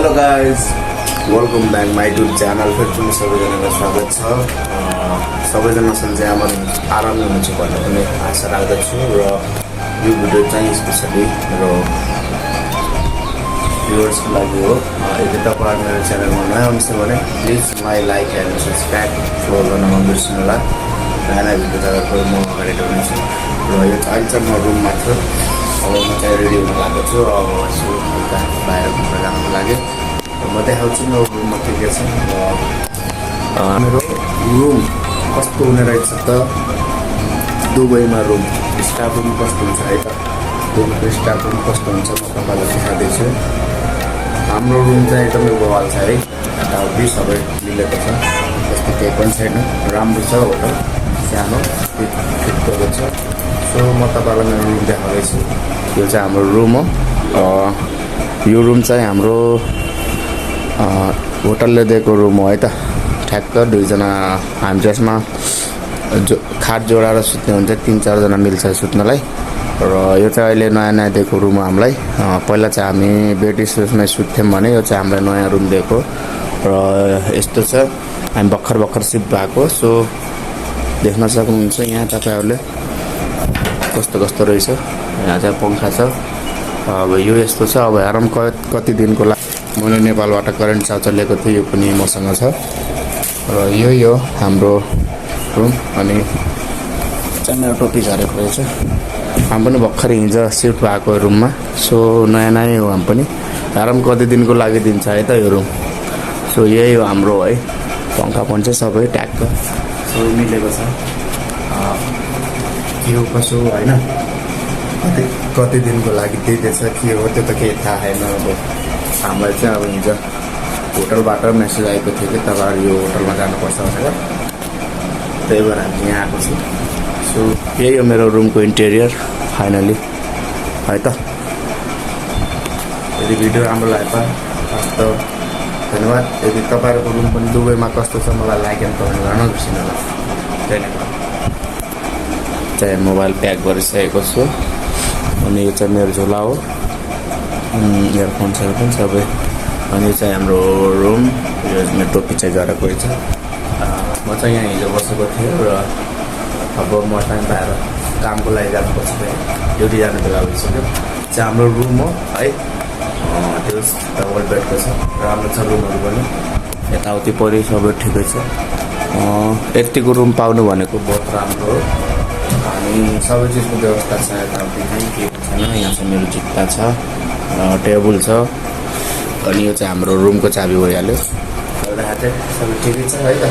Hello guys, welcome back my YouTube channel. फेरि पनि सबैजनालाई स्वागत छ। सबैजना सन्चै आराम हुनुहुन्छ भन्ने पनि आशा राख्दछु। र यो भिडियो चाहिँ स्पेसली मेरो भ्युवर्सको लागि हो। यदि तपाईँ मेरो च्यानलमा नयाँ हुनुहुन्छ भने प्लिज मलाई लाइक एन्ड सब्सक्राइब फलो गर्न नबिर्सनु होला। नयाँ नयाँ भिडियो तपाईँको म अगाडि ल्याउनेछु। र यो अहिले चाहिँ म रुममा छु। अब म चाहिँ रेडी हुन लागेको छु। अब यसो बाहिर घुम्न जानुको लागि म देखाउँछु मेरो रुममा के छ। मेरो रुम कस्तो हुने रहेछ त, दुबईमा रुम स्टाफ रुम कस्तो हुन्छ है त, दुबईको स्टाफ रुम कस्तो हुन्छ म तपाईँलाई देखाइदिन्छु। हाम्रो रुम चाहिँ एकदमै बवाल छ है, यताउति सबै मिलेको छ, त्यस्तो केही पनि छैन, राम्रो छ। होटल सानो ठिकको छ। सो म तपाईँलाई मेरो रुम देखाउँदैछु। यो चाहिँ हाम्रो रुम हो। यो रुम चाहिँ हाम्रो होटलले दिएको रुम हो है त। ठ्याक्क दुईजना हामी त्यसमा खाट जोडाएर सुत्ने हुन्छ, 3-4 मिल्छ सुत्नलाई। र यो चाहिँ अहिले नयाँ नयाँ दिएको रुम हो हामीलाई। पहिला चाहिँ हामी बेड-स्पेसमै सुत्थ्यौँ भने यो चाहिँ हामीलाई नयाँ रुम दिएको। र यस्तो छ, हामी भर्खर सिफ्ट भएको। सो देख्न सक्नुहुन्छ यहाँ तपाईँहरूले कस्तो कस्तो रहेछ। यहाँ चाहिँ पङ्खा छ। अब यो यस्तो छ। अब हेरौँ कति दिनको लागि मैले नेपालबाट करेन्ट चार्जर ल्याएको थिएँ, यो पनि मसँग छ। र यही हो हाम्रो रुम। अनि चाहिँ मेरो टोपी झरेको रहेछ। हामी पनि भर्खर हिजो सिफ्ट भएको रुममा। सो नयाँ नयाँ हो हामी पनि। हेरौँ कति दिनको लागि दिन्छ है त यो रुम। सो यही हो हाम्रो है, पङ्खा पनि चाहिँ सबै ट्याक्क सबै मिलेको छ। के हो कसो होइन, कति दिनको लागि दिँदैछ के हो त्यो त केही थाहा छैन। अब हामीलाई चाहिँ अब हिजो होटलबाट मेसेज आएको थियो कि तपाईँहरू यो होटलमा जानुपर्छ भनेर, त्यही भएर हामी यहाँ आएको छु। सो यही हो मेरो रुमको इन्टेरियर फाइनली है त। यदि भिडियो राम्रो लाग्यो हस्त धन्यवाद। यदि तपाईँहरूको रुम पनि दुबईमा कस्तो छ मलाई लाइक एन्ड कमेन्ट गर्न नबिर्सिनु होला। धन्यवाद। चाहिँ मोबाइल प्याक गरिसकेको छु। अनि यो चाहिँ मेरो झोला हो, इयरफोन्सहरू पनि सबै। अनि यो चाहिँ हाम्रो रुम। यो मेरो टोपी चाहिँ झरेको रहेछ। म चाहिँ यहाँ हिजो बसेको थिएँ र अब म चाहिँ बाहिर कामको लागि जानुपर्छ, ड्युटी जानु बेला भइसक्यो। चाहिँ हाम्रो रुम हो है। त्यो डबल बेडको छ, राम्रो छ रुमहरू पनि, यताउति परि सबै ठिकै छ। यतिको रुम पाउनु भनेको बहुत राम्रो हो। अनि सबै चिजको व्यवस्था छ, यताउति चाहिँ के छैन। यहाँ चाहिँ मेरो जुत्ता छ, टेबल छ। अनि यो चाहिँ हाम्रो रुमको चाबी भइहाल्यो। गर्दाखेरि चाहिँ सबै ठिकै छ है त।